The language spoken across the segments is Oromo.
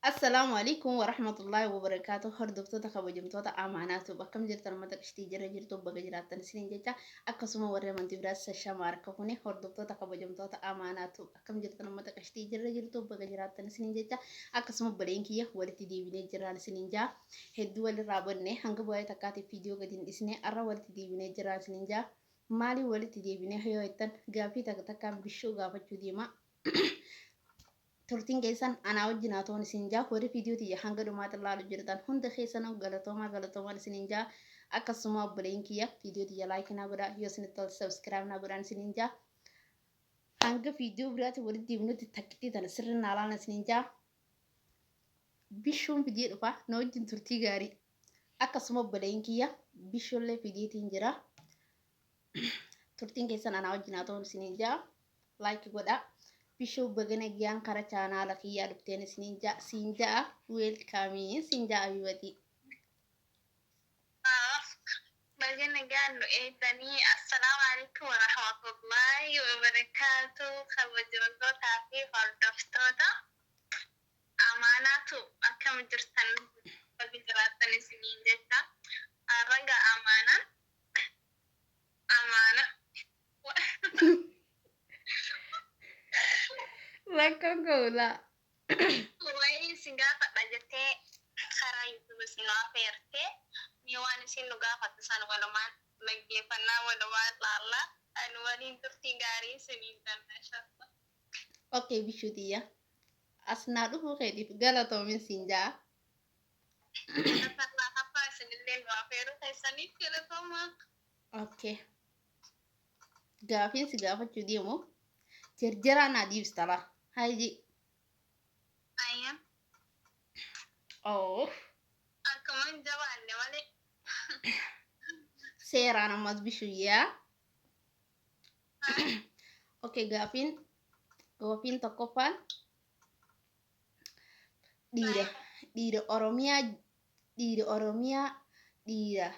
Assalaamu alaikum warahmatullaahi wabarakaatu. Hordoftoota kabajamtoota Amaanaatu akkam jirtan, uummata qishtii jira jirtu, baga jiraattan isiniin jecha. Akkasuma warri amantii biraas shashama harka kuni. Hordoftoota kabajamtoota Amaanaatu akkam jirtan, uummata qishtii jira jirtu, baga jiraattan isiniin jecha. Akkasuma obboleen kiyya, walitti deebinee jirraan isiniin jaa. Hedduu walirraa banne, hanga bu'aa takkaatiif viidiyoo gadi hin dhisne. Arra walitti deebinee jirraan isiniin jaa. Maaliin walitti deebinee yoo jettan, gaaffii takka takkaan bishuu gaafachuu deema. Turtiin keessan anaa wajjin haa ta'uun isin jaa. Warri viidiyoo tiyya hanga dhumaatti ilaalu jirtan hunda keessanuu galatoomaa, galatoomaan isiniin jaa. Akkasuma obboleen kiyya, viidiyoo tiyya like naa godhaa, yoo isinitti tolte subscribe naa godhaan isiniin jaa. Hanga viidiyoo biraatti walitti deebinutti takkittii tana sirri naa laala isiniin jaa. Bishuun fidee dhufa, na wajjin turtii gaarii. Akkasuma obboleen kiyya, bishuullee fideetiin jira. Turtiin keessan anaa wajjin haa ta'uun isiniin jaa. Like godhaa. Bishuu, baga nagyaan kara chaanaala kiyyaa dhufteen isiniin jaa, siin ja'a. Welcome siin ja'a, abibatii. Baga nagaan nu eegdanii. Assalaamu alaikum warahmatullaahi wabarakaatu. Kabajamtootaa fi hordoftoota Amaanaatu, akkam jirtan? Baga jiraattan isiniin jecha. Raga amaanaan amaana. Rakkoon ka'uulaa. Wayii isin gaafadha jettee karaa YouTube isin afeertee, mee waan isin nu gaafattu san walumaan dhaggeeffannaa, walumaan laallaa. Ani waliin turtii gaarii isiniin jenna, inshallah. Okay, bishuu tiyya. As naa dhufuu keetiif galatoomin siin ja'a. Galatarraa hafaa, isinillee nu afeeruu keessaniif galatoomaa. Okay. Gaafiin si gaafachuu deemu jarjaraa naa deebista laa. Haayii. Ayya. Oh. Akkuma hin jabaanne malee. Seeraan ammas, bishuyyaa. Okay, gaafiin tokkoffaan dhiira Oromiyaa, dhiira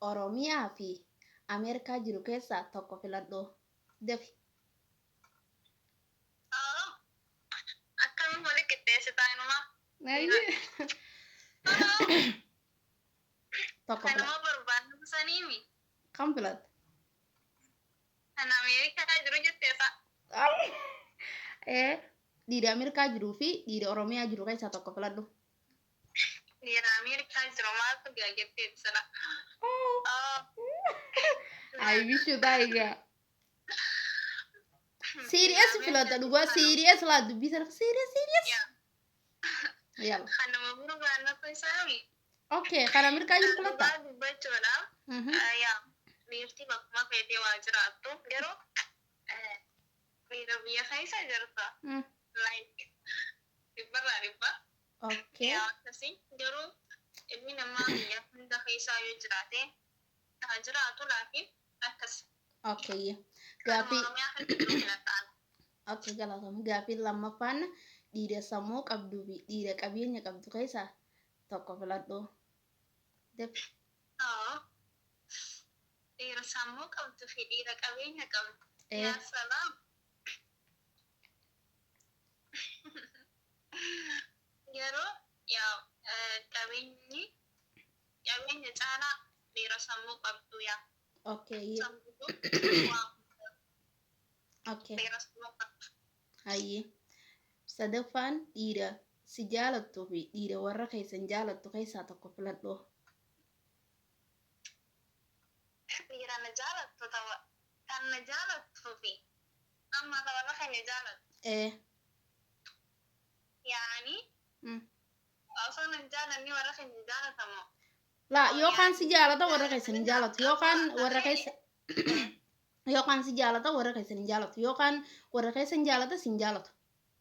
Oromiyaa fi Ameerikaa jiru keessaa tokko filadhu. Dafi. Akkamiin wali qixxeessitaa inumaa? Tokko Kanuma filadhu. barbaannu saniimi. Kam filatta? Kan Ameerikaa jiru jetteessa. Ee, dhiira Ameerikaa jiruu fi dhiira Oromiyaa jiru keessaa tokko filadhu. Dhiira Ameerikaa jiru maaltu gaa jettee sana. Ay, bishuu taayigaa. Serious filata, dhugaa serious laa, dubbii sana serious, serious. Yalla. Kanuma barbaannatu isaami. Okay, kan Ameerikaa jiru filatta? Dhugaa dubbachuudhaaf. Yaa, dhiirti bakkuma feetee waa jiraattu, garuu dhiira biyya keessa jirta. Like dhibbarraa dhibba. Yaa, akkasii, garuu ilmi namaa biyya hunda keessaa yoo jiraate haa jiraatu, laakiin akkas. Okay. Kanuma Gaaffii Oromiyaa keessa jiru filadhaan. Okay, galatoomi. Gaaffiin lammaffaan dhiira sammuu qabduu fi dhiira qabeenya qabdu keessaa tokko filadhu. Dafi. Dhiira sammuu qabdu fi dhiira qabeenya qabdu. Ee. Yaa salaam. Garuu yaa, qabeenyi qabeenya caalaa dhiira sammuu qabdu, yaa. Sammuutu waa hunda. Dhiira sammuu qabdu. Hayyee. Sadaffaan dhiira si jaalattuu fi dhiira warra keessan jaalattu keessaa tokko filadhu. Dhiira na jaalattu ta'u, kan na jaalattuu fi amma ta warra keenya jaalattu. Ee. Yaani osoo nan jaalanni warra keenya jaalatamoo? Laa, yookaan si jaalata, warra keessan hin jaalatu, yookaan warra keessa, yookaan si jaalata, warra keessan hin jaalatu, yookaan warra keessan jaalata, si hin jaalatu.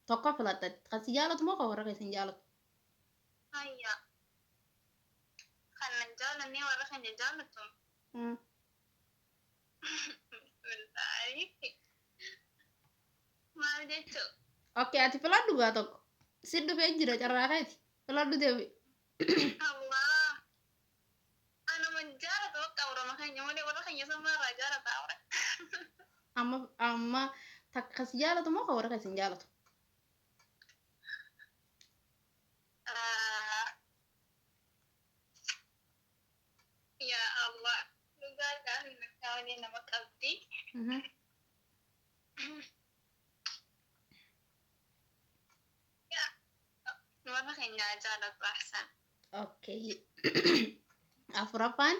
Tokko filatta. Kan si jaalatu moo kan warra keessan jaalatu? Hayya. Kan nan jaalannee warra keenya jaalatu. Bismillaahi. Maal jechuu? Okay, ati filadhu gaa tokko. Si dhufee jira, carraa keeti. Filadhu, deebi. Allah. Anuma jaalatu bakka warra keenya malee, warra keenya sammaarraa jaalata awra. Amma takka si jaalatu moo kan warra keessan jaalatu? malee nama qabdi. Warra keenya jaalatu ahsan. Okay. Afuraffaan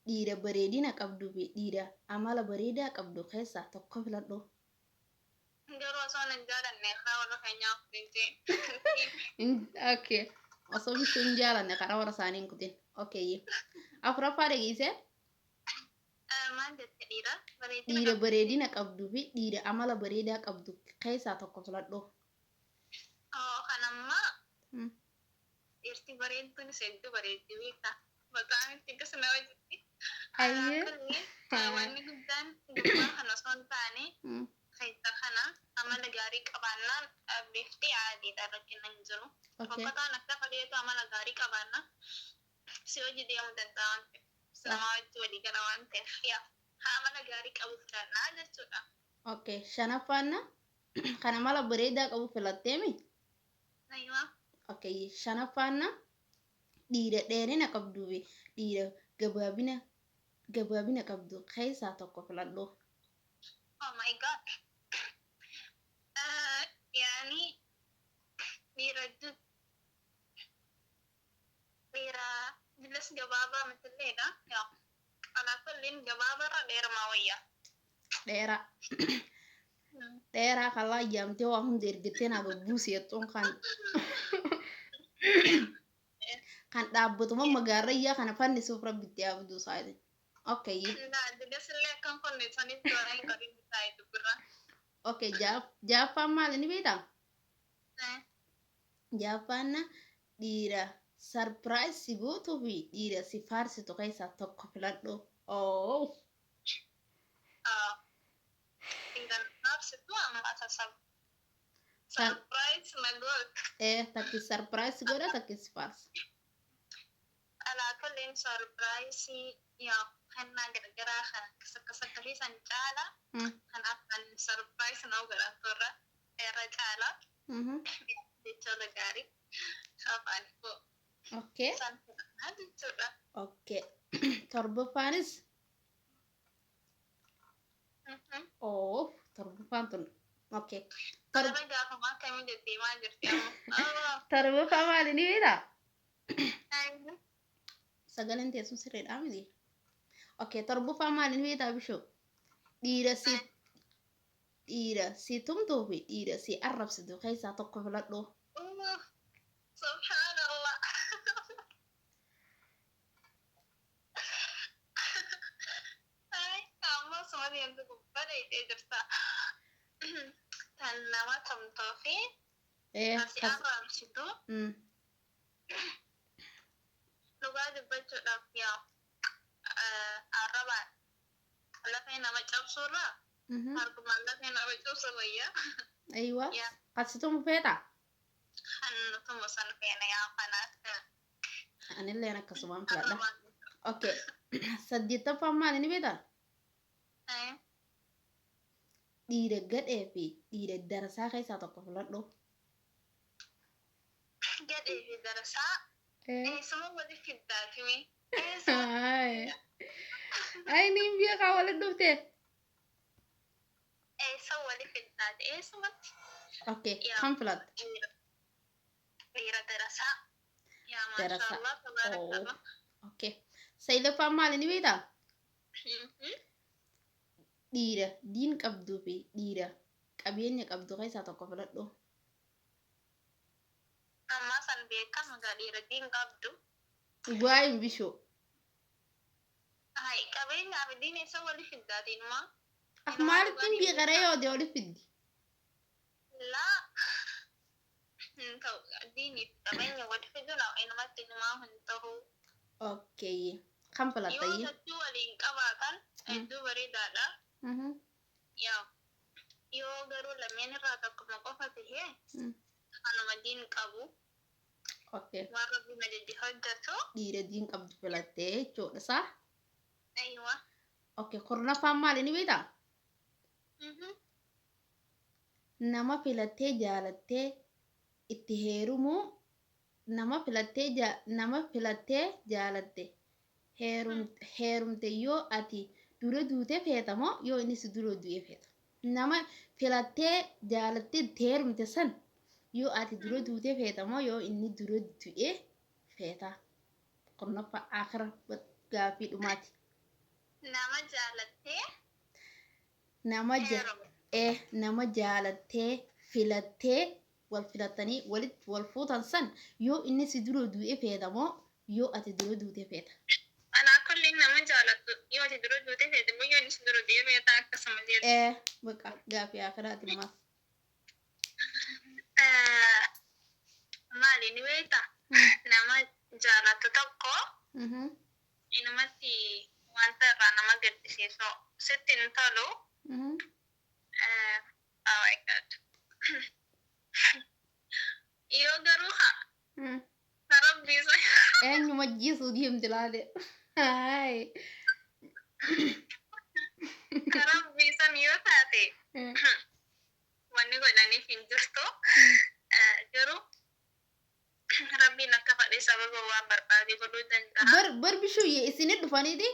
dhiira bareedina qabduu fi dhiira amala bareedaa qabdu keessaa tokko filadhu. Garuu osoo hin jaalanne karaa warra keenyaa of jeen. Okay. Osoo bishuu hin jaalanne karaa warra isaanii hin kutin. Okay. Afuraffaa dhageessee? Maal jette, dhiira? Bareedina Dhiira qabdu. Bareedina qabduu fi dhiira amala bareedaa qabdu keessaa tokko filadhu. Oo, kan ammaa dhiirti bareedduun hedduu bareeddi beektaa. Maqaan itti akkas nama jetti. Ayyee. Wanni guddaan gubbaa kana osoo hin taane keessa kana amala gaarii qabaannaan bifti adiidha, rakkina hin jiru. Fokkataan akka fedheetu amala gaarii qabaannaan si hojii deemuu danda'a waan ta'eef. Namaa wajji walii gala waan ta'eef, yaa amala gaarii qabu filannaa jechuudha. Okay. Shanaffaan kan amala bareedaa qabu filatteemi? Aywa. Okay. Shanaffaan dhiira dheerina qabduu fi dhiira gabaabina qabdu keessaa tokko filadhu. Oh my God. Yani dhiira dhiira bilas gabaabaa mitilleedha. Yaa alaa kulliin gabaabarra dheerumaa wayya. Dheeraa. Dheeraa kan laayyaamtee waa hunda ergittee naa gabbuusi jettuun kan dhaabbatuma magaarrayyaa kana fannisuuf rabbitti yaabduu isaati. Okay. Bilasillee akkan konneessanitti waan hin qabin isaa dubbirra. Okay. Jaaffaan maali ni beektaa? Jaaffaan dhiira surprise si gootuu fi dhiira si faarsitu keessaa tokko filadhu. Oh. Dhiira faarsitu amma sassabu. Surprise na gootu. Takki surprise godha, takki si faarsa. Alaa kulliin surprise yaa kennaa gargaraa kan akkas akkas akkasii san caala kan afaan surprise nama godhatu irra caala jechoota gaarii afaan koo san fudhannaa jechuudha. Okay. Torbaffaanis oh, torbaffaan tun. Okay. Kana gaafamaa akkamii deddeemaa jirti amma? Torbaffaa maali ni beektaa? Sagaleen teessum sirriidhaa miti? Okay, torbaffaa maali ni beektaa, bishoo? Dhiira si tumtuu fi dhiira si arrabsitu keessaa tokko filadhu. Subhaanallah. Ay, amma suma deemtu gubbaa dheedhee jirta. Tan nama tumtuu fi si arrabsitu dhugaa dubbachuudhaaf, yaa arrabaan lafee nama cabsuurraa harkumaan lafee nama cabsu wayyaa. Aywa. Kan si tumu feetaa? Kan tumu san feena, yaa kanaas. Anilleen akkasumaan filadha. Okay. Saddeettaffaan maali ni beektaa? Dhiira gadhee fi dhiira darasaa keessaa tokko filadhu. Gadhee fi darasaa eessuma walitti fiddaatimi? Ay, niin beekaa walitti dhufte. Eessa walitti fiddaati? Eessumatti? Okay, kam filatta? Dhiira darasaa. Yaa Darasaa. maashaallah, tabaarakallah. Okay. Saglaffaan maali ni beektaa? Dhiira diin qabduu fi dhiira qabeenya qabdu keessaa tokko filadhu. Ammaa san beekama gaa, dhiira diin qabdu. Waa hin bishoo. Hay, qabeenyaa fi diin eessa walitti fiddaati inumaa? Ah, maalitti hin beekaree yoo walitti fiddi? Laa. Hin ta'u, diinii fi qabeenya walitti fiduun inumatti inumaa hin ta'u. Okay. Kam Yoo filatta? lachuu waliin qabaatan hedduu bareedaadha. Yaa yoo garuu lameen irraa tokkuma qofa tahee kanuma diin qabu waan rabbiin ajaje hojjetu. Dhiira diin qabdu filattee jechuudha saa? Aywa. Okay. Kurnaffaan maali ni beektaa? Nama filattee jaalattee itti heerumuu, nama filattee jaalatte heerumte yoo ati dura duutee feeta moo yoo inni si dura du'e feeta? Nama filattee jaalattee itti heerumte san yoo ati dura duutee feeta moo yoo inni dura du'e feeta? Kurnaffaa akira gaaffii dhumaati. Nama jaalattee Nama ja heerumte. Nama jaalattee filattee wal filattanii walitti wal fuutan san yoo inni si dura du'e feeta moo yoo ati dura duute feeta? Alaa kulli nama jaalattu yoo ati dura duute feete moo yoo inni si dura du'e feeta akkasuma jedhu. Ee, baqa gaaffii akiraati maas. Maali ni beektaa? Nama jaalattu tokko inumatti wanta irraa nama gaddisiisu sitti hin tolu. Oh my God. Yoo garuu haa rabbii Eenyuma jiisuu deemti laale. Haay. Rabbii san yoo taate wanni godhaniif hin jirtu. Garuu rabbiin akka fedhe sababa waan barbaade godhuu danda'a. Bar bar bishuuyye isinit dhufaniiti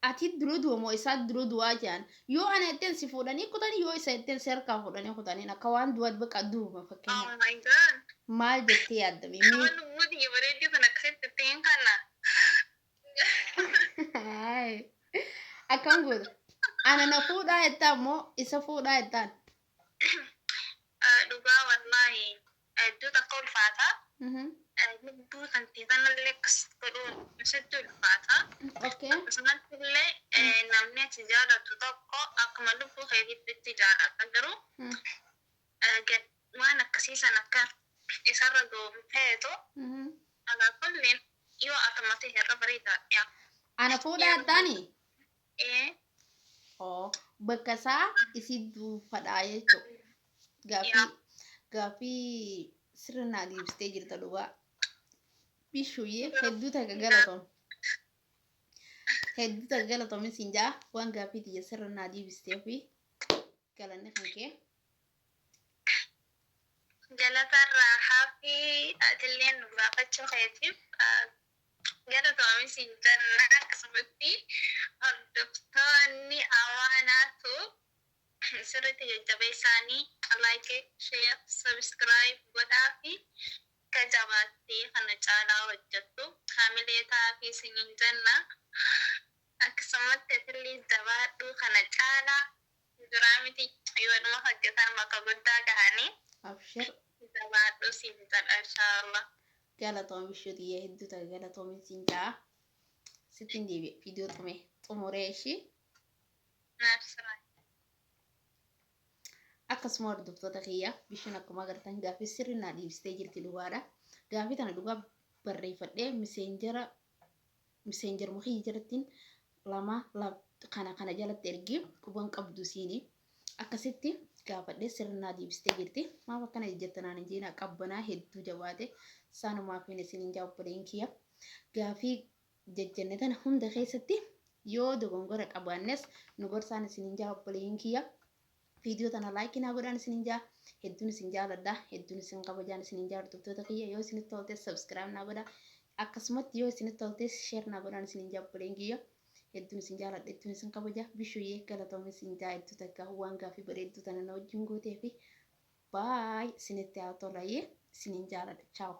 ati dura du'a moo isaa dura du'aa jedhan, yoo ana ittiin si fuudhanii kutanii, yoo isa ittiin si harkaa fuudhanii kutanii, akka waan du'aat baqa du'uma Oh fakkeenyaaf. my God. Maal jettee yaaddame? Nama Mee lubbuu tiyya bareedduu kan akkasitti ittiin kana. Haay. Akkam goota? Ana na fuudhaa jettaan moo isa fuudhaa jettaan? Dhugaa wallaahi hedduu takka ulfaata. Lubbuu kan ta'e sanallee akkas godhuun sitti ulfaata. Akkasumatti illee namni ati jaallattu tokko akkuma lubbuu keetiitti itti jaallata, garuu waan akkasii san akka isarra ga'u feetu. Alaa kulliin yoo atuma ta'e irra bareedaadha. Ana fuudhaa jettaani? Ee. Oo, bakka isaa isii duufadhaa jechuudha. Gaaffii gaaffii sirna naa deebistee jirta dhugaa. Bishuuyyee, hedduu takka galatoom. Hedduu takka galatoomi siin jaa, waan gaaffii tiyya sirna naa deebistee fi galanni kan kee. Galatarraa hafi, atillee nu gaafachuu keetiif galatoomi siin jenna. Akkasumatti hordoftoonni Amaanaatu sirriitti jajjabeessaanii like, share, subscribe godhaa fi akka jabaattee kana caalaa hojjettu haamilee taafii isiniin jenna. Akkasumatti atillee jabaadhuu, kana caalaa duraa miti, yoonuma hojjetan bakka guddaa gahanii. Abshir. Jabaadhuu siin jedha, inshaallah. Galatoom bishuu tiyya, hedduu takka galatoomi siin jaa. Sittiin deebi'e viidiyoo xumuree ishii. Naaf. Akkasuma hordoftoota kiyya, bishaan akkuma agartan gaaffii sirri naa dhiibsitee jirti dhugaadha. Gaaffii tana dhugaa barreeffadhee messengeruma kiyya jalattiin lama kana kana jalatti ergee quban qabdu siini. Akkasitti gaafadhee sirri naa deebistee jirti. Maaf akkana jejjettanaan hin jeenaa, qabbanaa hedduu jabaate saanumaaf hin isin hin jaabboleen kiyya. Gaaffii jejjenne tana hunda keessatti yoo dogongora qabaannes nu gorsaan isin hin jaabboleen kiyya. Viidiyoo tana like naa godhaan isin hin jaa. Hedduun isin jaaladha, hedduun isin kabajaan isin hin jaa. Hordoftoota kiyya, yoo isinitti tolte subscribe naa godha, akkasumatti yoo isinitti tolte share naa godhaan isin hin jaabboleen kiyya. Hedduun isin jaaladha, hedduun isin kabaja. Bishuyyee, galatoomii isin jaa, hedduu takka waan gaaffii bareedduu tana na wajjin gootee fi baay isinitti haa tolayee, isin hin jaaladha. Chaaw.